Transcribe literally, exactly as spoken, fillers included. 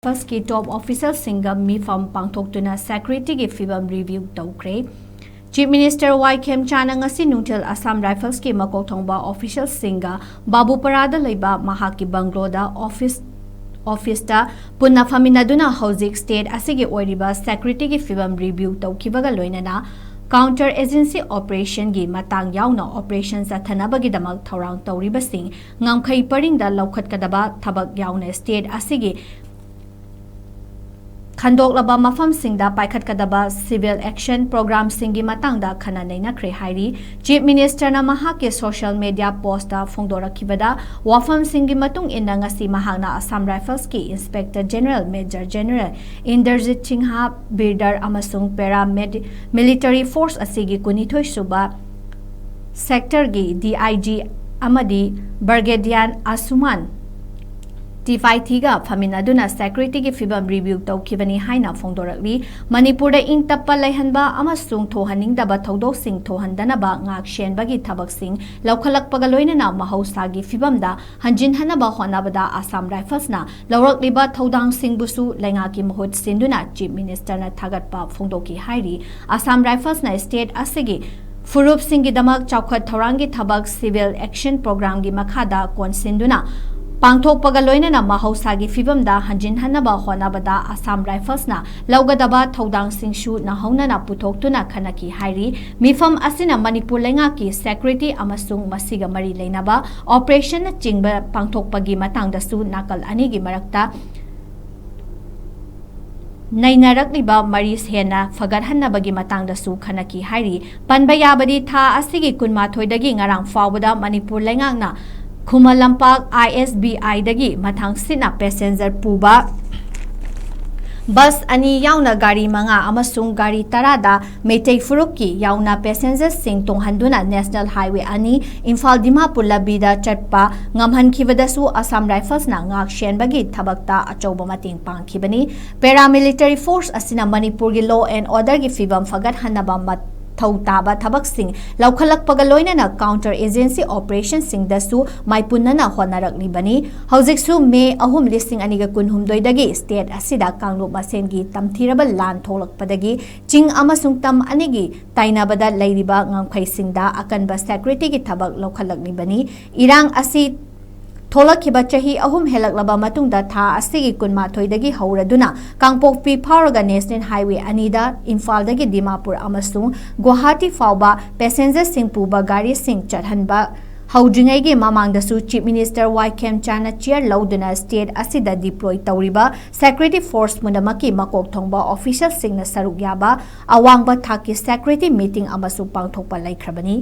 Riflesꯀꯤ top officialꯁꯤꯡꯒ ꯃꯤꯐꯝ ꯄꯥꯡꯊꯣꯛꯇꯨꯅ securityꯒꯤ ꯐꯤꯕꯝ review ꯇꯧꯈ꯭ꯔꯦ꯫ Chief Minister ꯋꯥꯏ ꯈꯦꯝꯆꯥꯅ ꯉꯁꯤ ꯅꯨꯡꯊꯤꯜ Assam Riflesꯀꯤ ꯃꯀꯣꯛ ꯊꯣꯡꯕ officialꯁꯤꯡꯒ ꯕꯥꯕꯨꯄꯔꯥꯗ ꯂꯩꯕ ꯃꯍꯥꯛꯀꯤ bungalowꯗ office officeꯇ ꯄꯨꯟꯅ ꯐꯝꯃꯤꯟꯅꯗꯨꯅ ꯍꯧꯖꯤꯛ state ꯑꯁꯤꯒꯤ ꯑꯣꯏꯔꯤꯕ securityꯒꯤ ꯐꯤꯕꯝ review ꯇꯧꯈꯤꯕꯒ ꯂꯣꯏꯅꯅ counter insurgency operationꯒꯤ ꯃꯇꯥꯡ ꯌꯥꯎꯅ operation ꯆꯠꯊꯅꯕꯒꯤꯗꯃꯛ ꯊꯧꯔꯥꯡ ꯇꯧꯔꯤꯕꯁꯤꯡ ꯉꯝꯈꯩ ꯄꯔꯤꯡꯗ ꯂꯧꯈꯠꯀꯗꯕ ꯊꯕꯛ ꯌꯥꯎꯅ state ꯑꯁꯤꯒꯤ ꯈꯟꯗꯣꯛꯂꯕ ꯃꯐꯝꯁꯤꯡꯗ ꯄꯥꯏꯈꯠꯀꯗꯕ civil action programꯁꯤꯡꯒꯤ ꯃꯇꯥꯡꯗ ꯈꯟꯅ ꯅꯩꯅꯈ꯭ꯔꯦ ꯍꯥꯏꯔꯤ꯫ Chief Ministerꯅ ꯃꯍꯥꯛꯀꯤ social media postꯇ ꯐꯣꯡꯗꯣꯔꯛꯈꯤꯕꯗ, ꯋꯥꯐꯝꯁꯤꯡꯒꯤ ꯃꯇꯨꯡ ꯏꯟꯅ ꯉꯁꯤ ꯃꯍꯥꯛꯅ Assam Riflesꯀꯤ Inspector General Major General ꯏꯟꯗꯔꯖꯤꯠ Singh ꯕꯤꯔꯗꯔ ꯑꯃꯁꯨꯡ paramilitary force ꯑꯁꯤꯒꯤ ꯀꯨꯟꯅꯤꯊꯣꯏ ꯁꯨꯕ sectorꯒꯤ DIG ꯑꯃꯗꯤ Brigadier ꯑꯁꯨꯃꯥꯟ ꯇꯤꯐꯥꯏꯊꯤꯒ ꯐꯝꯃꯤꯟꯅꯗꯨꯅ securityꯒꯤ ꯐꯤꯕꯝ review ꯇꯧꯈꯤꯕꯅꯤ ꯍꯥꯏꯅ ꯐꯣꯡꯗꯣꯔꯛꯂꯤ꯫ ꯃꯅꯤꯄꯨꯔꯗ ꯏꯪ ꯇꯞꯄ ꯂꯩꯍꯟꯕ ꯑꯃꯁꯨꯡ ꯊꯣꯛꯍꯟꯅꯤꯡꯗꯕ ꯊꯧꯗꯣꯛꯁꯤꯡ ꯊꯣꯛꯍꯟꯗꯅꯕ ꯉꯥꯛ ꯁꯦꯟꯕꯒꯤ ꯊꯕꯛꯁꯤꯡ ꯂꯧꯈꯠꯂꯛꯄꯒ ꯂꯣꯏꯅꯅ ꯃꯍꯧꯁꯥꯒꯤ ꯐꯤꯕꯝꯗ ꯍꯟꯖꯤꯟꯍꯟꯅꯕ ꯍꯣꯠꯅꯕꯗ Assam Riflesꯅ ꯂꯧꯔꯛꯂꯤꯕ ꯊꯧꯗꯥꯡꯁꯤꯡꯕꯨꯁꯨ ꯂꯩꯉꯥꯛꯀꯤ ꯃꯍꯨꯠ ꯁꯤꯟꯗꯨꯅ Chief Ministerꯅ ꯊꯥꯒꯠꯄ ꯐꯣꯡꯗꯣꯛꯈꯤ ꯍꯥꯏꯔꯤ꯫ Assam Riflesꯅ state ꯑꯁꯤꯒꯤ ꯐꯨꯔꯨꯞꯁꯤꯡꯒꯤꯗꯃꯛ ꯆꯥꯎꯈꯠ ꯊꯧꯔꯥꯡꯒꯤ ꯊꯕꯛ civil action programꯒꯤ ꯃꯈꯥꯗ ꯀꯣꯟꯁꯤꯟꯗꯨꯅ ꯄꯥꯡꯊꯣꯛꯄꯒ ꯂꯣꯏꯅꯅ ꯃꯍꯧꯁꯥꯒꯤ ꯐꯤꯕꯝꯗ ꯍꯟꯖꯤꯟꯍꯟꯅꯕ ꯍꯣꯠꯅꯕꯗ Assam Riflesꯅ ꯂꯧꯒꯗꯕ ꯊꯧꯗꯥꯡꯁꯤꯡꯁꯨ ꯅꯧꯍꯧꯅꯅ ꯄꯨꯊꯣꯛꯇꯨꯅ ꯈꯟꯅꯈꯤ ꯍꯥꯏꯔꯤ꯫ ꯃꯤꯐꯝ ꯑꯁꯤꯅ ꯃꯅꯤꯄꯨꯔ ꯂꯩꯉꯥꯛꯀꯤ security ꯑꯃꯁꯨꯡ ꯃꯁꯤꯒ ꯃꯔꯤ ꯂꯩꯅꯕ operationꯅꯆꯤꯡꯕ ꯄꯥꯡꯊꯣꯛꯄꯒꯤ ꯃꯇꯥꯡꯗꯁꯨ ꯅꯥꯀꯜ ꯑꯅꯤꯒꯤ ꯃꯔꯛꯇ ꯅꯩꯅꯔꯛꯂꯤꯕ ꯃꯔꯤ ꯍꯦꯟꯅ ꯐꯒꯠꯍꯟꯅꯕꯒꯤ ꯃꯇꯥꯡꯗꯁꯨ ꯈꯟꯅꯈꯤ ꯍꯥꯏꯔꯤ꯫ ꯄꯟꯕ ꯌꯥꯕꯗꯤ, ꯊꯥ ꯑꯁꯤꯒꯤ ꯀꯨꯟꯃꯥꯊꯣꯏꯗꯒꯤ ꯉꯔꯥꯡ ꯐꯥꯎꯕꯗ ꯃꯅꯤꯄꯨꯔ ꯂꯩꯉꯥꯛꯅ ꯈꯨꯃꯟ ꯂꯝꯄꯥꯛ ISBIꯗꯒꯤ ꯃꯊꯪꯁꯤꯠꯅ passenger ꯄꯨꯕ bus ꯑꯅꯤ ꯌꯥꯎꯅ ꯒꯥꯔꯤ ꯃꯉꯥ ꯑꯃꯁꯨꯡ ꯒꯥꯔꯤ ꯇꯔꯥꯗ ꯃꯩꯇꯩ ꯐꯨꯔꯨꯞꯀꯤ ꯌꯥꯎꯅ passengerꯁꯤꯡ ꯇꯣꯡꯍꯟꯗꯨꯅ National Highway ꯑꯅꯤ ꯏꯝꯐꯥꯜ ꯗꯤꯃꯥꯄꯨꯔ ꯂꯝꯕꯤꯗ ꯆꯠꯄ ꯉꯝꯍꯟꯈꯤꯕꯗꯁꯨ Assam Riflesꯅ ꯉꯥꯛ ꯁꯦꯟꯕꯒꯤ ꯊꯕꯛꯇ ꯑꯆꯧꯕ ꯃꯇꯦꯡ ꯄꯥꯡꯈꯤꯕꯅꯤ꯫ Paramilitary force ꯑꯁꯤꯅ ꯃꯅꯤꯄꯨꯔꯒꯤ law and orderꯒꯤ ꯐꯤꯕꯝ ꯐꯒꯠꯍꯟꯅꯕ ꯃ-, ꯊꯧ ꯇꯥꯕ ꯊꯕꯛꯁꯤꯡ ꯂꯧꯈꯠꯂꯛꯄꯒ ꯂꯣꯏꯅꯅ counter agency operationꯁꯤꯡꯗꯁꯨ ꯃꯥꯏꯄꯨꯅꯅ ꯍꯣꯠꯅꯔꯛꯂꯤꯕꯅꯤ꯫ ꯍꯧꯖꯤꯛꯁꯨ ꯃꯦ ꯑꯍꯨꯝ, ꯂꯤꯁꯤꯡ ꯑꯅꯤꯒ ꯀꯨꯟꯍꯨꯝꯗꯣꯏꯗꯒꯤ state ꯑꯁꯤꯗ ꯀꯥꯡꯂꯨꯞ ꯃꯁꯦꯟꯒꯤ ꯇꯝꯊꯤꯔꯕ ꯂꯥꯟ ꯊꯣꯛꯂꯛꯄꯗꯒꯤ ꯆꯤꯡ ꯑꯃꯁꯨꯡ ꯇꯝ ꯑꯅꯤꯒꯤ ꯇꯥꯏꯅꯕꯗ ꯂꯩꯔꯤꯕ ꯉꯝꯈꯩꯁꯤꯡꯗ ꯑꯀꯟꯕ securityꯒꯤ ꯊꯕꯛ ꯂꯧꯈꯠꯂꯛꯂꯤꯕꯅꯤ꯫ ꯏꯔꯥꯡ ꯑꯁꯤ ꯊꯣꯛꯂꯛꯈꯤꯕ ꯆꯍꯤ ꯑꯍꯨꯝ ꯍꯦꯜꯂꯛꯂꯕ ꯃꯇꯨꯡꯗ ꯊꯥ ꯑꯁꯤꯒꯤ ꯀꯨꯟꯃꯥꯊꯣꯏꯗꯒꯤ ꯍꯧꯔꯗꯨꯅ ꯀꯥꯡꯄꯣꯛꯄꯤ ꯐꯥꯎꯔꯒ National Highway ꯑꯅꯤꯗ ꯏꯝꯐꯥꯜꯗꯒꯤ ꯗꯤꯃꯥꯄꯨꯔ ꯑꯃꯁꯨꯡ ꯒꯨꯋꯥꯍꯥꯇꯤ ꯐꯥꯎꯕ passengerꯁꯤꯡ ꯄꯨꯕ ꯒꯥꯔꯤꯁꯤꯡ ꯆꯠꯍꯟꯕ ꯍꯧꯗ꯭ꯔꯤꯉꯩꯒꯤ ꯃꯃꯥꯡꯗꯁꯨ Chief Minister ꯋꯥꯏ ꯈꯦꯝꯆꯥꯟꯅ chair ꯂꯧꯗꯨꯅ state ꯑꯁꯤꯗ deploy ꯇꯧꯔꯤꯕ security force ꯄꯨꯝꯅꯃꯛꯀꯤ ꯃꯀꯣꯛ ꯊꯣꯡꯕ officialꯁꯤꯡꯅ ꯁꯔꯨꯛ ꯌꯥꯕ ꯑꯋꯥꯡꯕ ꯊꯥꯛꯀꯤ security meeting ꯑꯃꯁꯨ ꯄꯥꯡꯊꯣꯛꯄ ꯂꯩꯈ꯭ꯔꯕꯅꯤ꯫